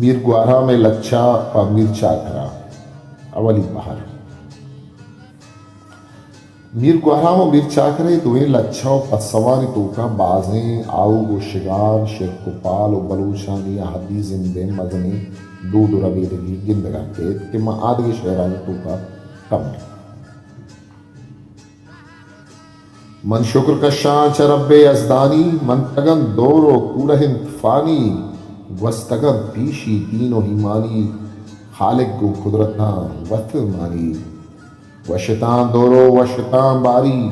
میر گوھرام ءِ لچہ پہ میر چاکر ءَ۔ اولی بہر۔ میر گوھرام ءُ میر چاکر ءِ دوئیں لچہ ءُ پسوانی توکا بازیں آؤگ ءُ شگان، شرک ءُ پال ءُ بلوچانی اھدی زند ءِ مزنیں دود ءُ ربیدگی گندگ ءَ کیت کہ من آدگہ شعرانی توکا کم من شکر کشاں چہ رب یزدانی، منتگ انت دور ءُ کوڑہ انت فانی، گوستگ انت پیشی دین ءُ ایمانی، خالق گوں قدرتاں وت مانی۔ وشتاں دور ءُ وشتاں باری،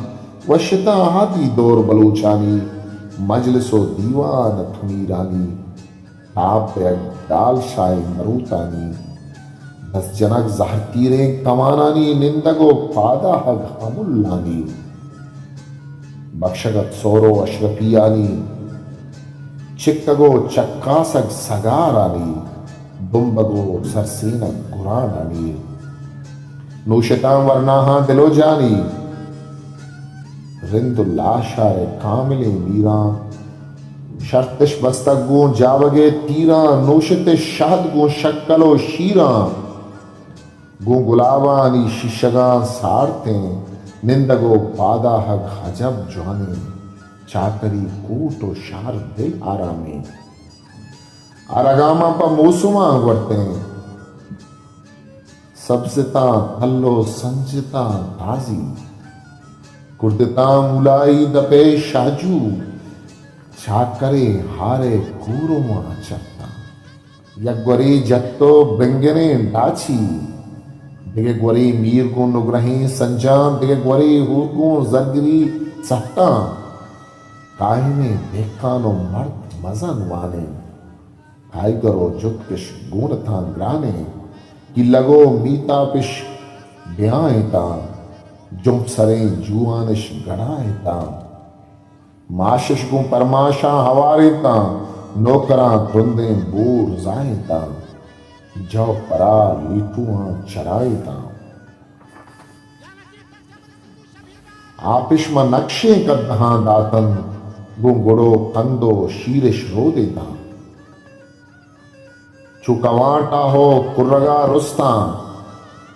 وشتاں ہادی دور بلوچانی، مجلس ءُ دیوان ات امیرانی۔ تاب دئیگ ڈال شاہیں مروتانی، دست جنگ زہر تیریں کمانانی، نندگ ءُ پاداہگ ہملانی۔ بکشگ ات سور ءُ اشرفیانی، چکگ ءُ چکاسگ سگارانی، دمبگ ءُ سرسینگ گرانانی۔ نوشتاں ورناہاں دل ءُ جانی، رند ءُ لاشار ءِ کاملیں میراں۔ شرتش بستگ گوں جاوگ ءِ تیراں، نوشتش شہد گوں شکل ءُ شیراں۔ گوں گلابانی شیشگاں سارتیں، نندگ ءُ پاداہگ عجب جوانیں۔ چاکری کوٹ ءُ شہر دل آرامیں۔ ہر اگاماں پہ موسماں ورتیں۔ سبزتاں تل ءُ سنجتاں تازی، کردتاں مولائی دپ ءِ شہجو، چاکریں ہار ءِ کورماں چرتاں۔ یک گورے جت ءُ بنگریں ڈاچی، دگہ گورے میر گوں نگرہیں سنجاں، دگہ گورے ہور گوں زرگری سہتاں۔ کاہنیں دہکان ءُ مرد مزن وانیں۔ کائیگر ءُ جتکش گون اتاں گرانیں، کیلگ ءُ میتاپش بیائینتاں، جمپ سریں جوانش گڑائینتاں۔ ماشش گوں پرماشاں ہوارینتاں، نوکراں ترندیں بور زاہینتاں، جو پرا لیٹواں چرائینتاں۔ آپش ماں نقشیں قدہاں داتنت، گوں گڑ ءُ قند ءُ شیرش رودینتاں۔ چو کوانٹا ہو کرگا رستاں،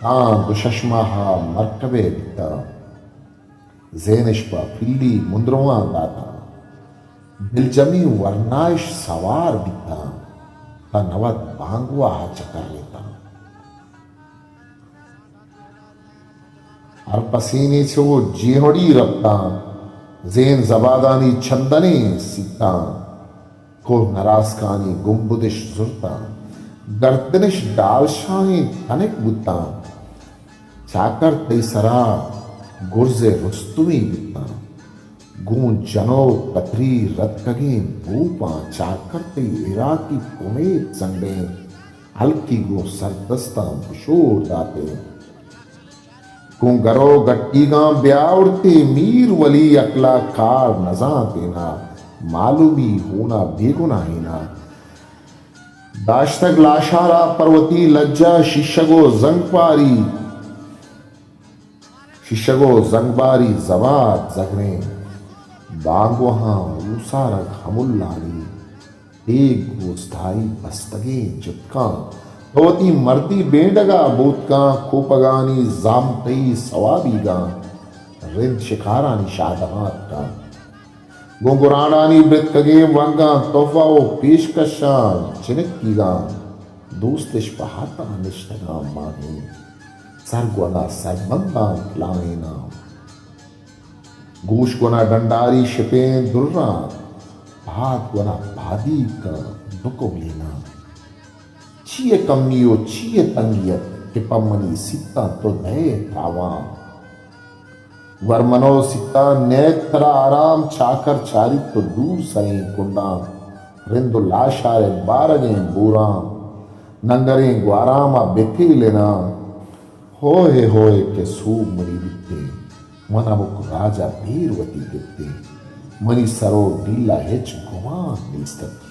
تاں دو شش ماہا مرکبے بیتاں۔ زینش پہ پلی مندرواں داتاں۔ دلجمی ورنائش سوار بیتاں، تاں نود بانگواہ چکرینتاں۔ ہر پسینے چو جیہڑی رپتاں، زین زبادانی چندنیں سیتاں، کوہ نراسکانی گنبدش زرتاں، گردنش ڈالشاہیں تنک بوتاں۔ چاکر تئی سرا گرز رستمی بوتاں۔ گوں جنوک پتری رتکگیں بوپاں، چاکر تئی عراقی کمیت سنڈیں، ہلکی گوں سردستاں بشور داتیں۔ گوں گرو گٹیگاں بیاورتیں میر ولی عقلا کار نزانتینا، معلومی ہونا بے گناہینا۔ داشتگ لاشارا پر وتی لجا شیشگ و زنگباری، شیشگ و زنگباری زباد زگریں بانگوہاں اوسارگ ہملانی، تیگ گوستائی بستگیں جتکاں پہ وتی مردی بینڈگا بوتکاں، کوپگانی زامتئی سوابیگاں رند شکارانی شادہاں اتکاں۔ گوں گرانانی برتکگیں ونگاں تحفہ و پیشکشاں چنکیگاں، دوستش پہ ہاتاں نشتگاں ماہیں، سر گونا سربنداں پلائیناں۔ گوش گونا ڈنڈاری شپیں دراں، پاد گونا پادیکاں دکولیناں۔ چیئے کمی و چیئے تنگی ات کہ پہ منی سیتاں تو دئے تاوان؟ ور منو سیتاں نیت ترا آرام، چاکر چاریت تو دور سریں کنڈاں، رند و لاشارئے بارگیں بوراں، ننگریں گواراما بتیلناں۔ ہوئے ہوئے کہ سوب منی بیتیں، من ہمک راجا بیر وتی گپتیں، منی سر و ڈیلا ہچ گمان نیست ات۔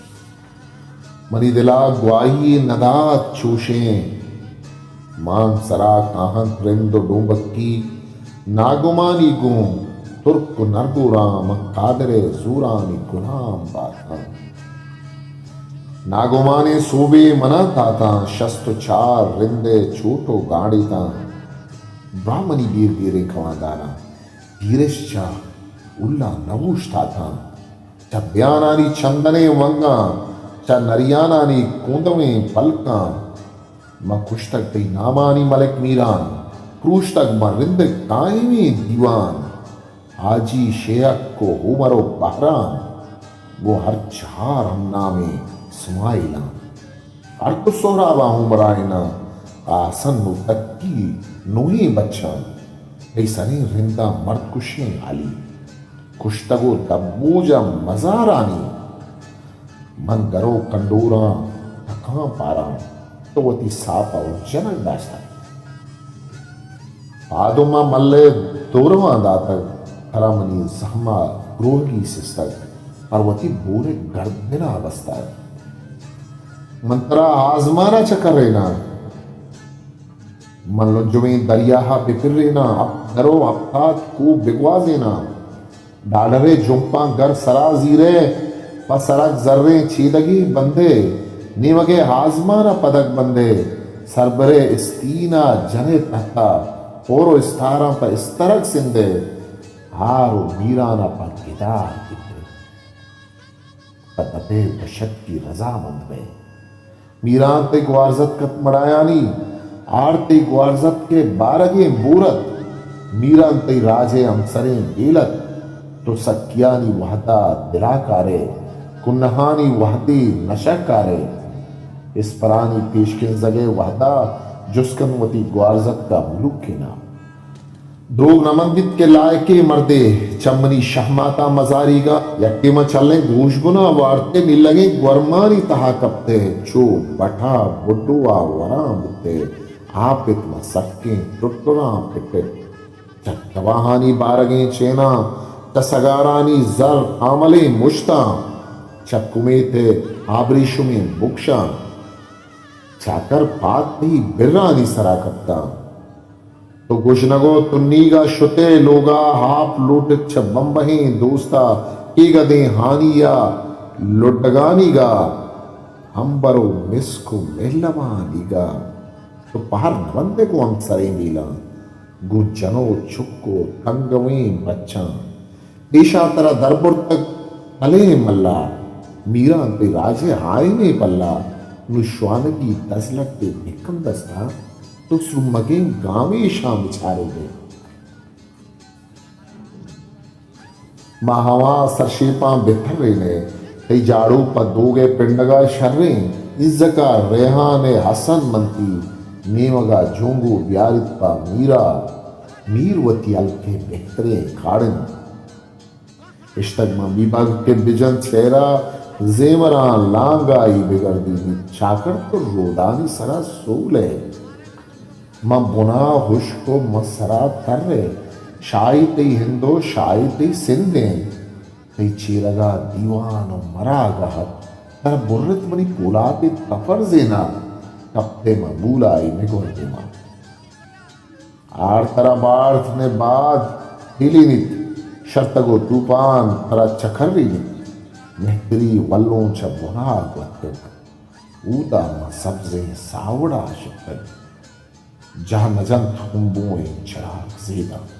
منی دلا گواہی ندات چوشیں۔ مان سرا کاہنت رند و ڈومبکی، ناگمانی گوں ترک و نرگوراں، من قادرئے زورانی غلام باتاں۔ ناگمانیں سوبے منا تاتاں، شست و چار رندے چوٹ و گانڈیتاں۔ براہمنی دیر دیریں کوانداراں، دیرش چہ الا نہ اوشتاتاں۔ چہ بیانانی چندنیں ونگاں، چہ نریانانی کوندویں پلکاں، من کشتگ تئی نامانی ملک میران، پروشتگ من رندگ قائمیں دیوان۔ حاجی شیخ و ہومر و بہرام، گوں ہر چہار ہم نامیں سمائیلاں۔ ہر دو سہراباں ہومرائیناں، آسن و تکی نوہیں بچاں۔ تئی سریں رنداں مرد کشیں علی، کشتگ و دبوجاں مزارانی۔ من گرو کنڈوراں تکاں پاراں، تو وتی ساپ ء جنگ داشتگ۔ پادما ملے دورواں داتگ، ترا منی زہما گروہگی سستگ، پر وتی بورے گردنا بستگ۔ من ترا آزمانا چکریناں، من لنجویں دریاہا بپریناں، ہپ درو ہپتاد کوہ بگوازیناں۔ ڈالرے جمپاں گر سرا زیرے، پہ سرک زریں چیدگی بندے، نیمگے آزمان ء پدگ بندے، سربرے استین ء جنے تہتا، پور و استاراں پہ استرگ سندے، ہار و میران ء پہ گدار گندے، پہ دپے و شتکی رضامند بئے۔ میران تئی گوارزتک ات مڑایانی، آڑ تئی گوارزتک ء بارگیں بور ات۔ میران تئی راج ء ہمسریں بیل ات۔ تو سکیانی وہدا دلا کارئے، کنہانی وہدی نشہ کارئے۔ اسپرانی پیشکنزگ ء وہدا جست کن وتی گوارزتک ء ملوکینا۔ دروگ نہ مندیت کہ لائکیں مردے چہ منی شہماتاں مزاریگا۔ یک ٹیما چلیں گوشبنا وارت ء نیلگیں گورمانی تہا کپت ء چو بٹا بڈو ء وراں بوت ء آپ ات ماں سکیں ٹٹراں پٹت۔ چہ تباہانی بارگیں چیناں، چہ سگارانی زر آملیں مشتاں، چہ کمیت ء آبریشمیں بکشاں، چاکر پاد تئی برانی سرا کپتاں۔ تو گژنگ و تنیگا شتئے لوگا، آپ لوٹت چہ بمبہیں دوستا، کیگدیں ہانیا لڈگانیگا، ہمبر و مسک و مہلبانیگا۔ تو پہر نہ بندئے گوں ہمسریں بیلاں، گوں جن و چک و تنگویں بچاں۔ پیشا ترا در برتگ پلیں ملا، میران تئی راج ء ہائمیں پلا۔ نوں شوانگی دزلٹ ء بکن دستا، تو سرمگیں گامیشاں بچارے دے۔ ما ہما سرشیپاں بہ ترین ء، تئی جاڑو پہ دوگ ء پنڈگ ء شریں۔ ازک ء ریحان ء حسن منتی نیمگ ء جونگو بیاریت پہ میرا۔ میر وتی ہلک ء بہتریں کاڑ انت۔ اشتگ من بیبگ کہ بجنت چہرہ، زیمراں لانگائی بگردینیت۔ چاکر تو رودانی سرا سول ئے۔ من بنا ہشک و من سرا تر ئے۔ شاہی تئی ہند و شاہی تئی سندھ انت۔ تئی چیرگا دیوان و مراگہ ات۔ ترا برت منی پولادیں تپر زینا۔ کپت ئے من بولائی نگور دیما۔ آڑ ترا بارت نے باد ہیلینیت، شرتگ و توپان ترا چکرینیت۔ مہتری ولوں چہ بناگ وتکگ، اودا ماں سبزیں ساوڑا شتگ۔ جاہ نہ جنت ہمبوئیں چراگ زیداں۔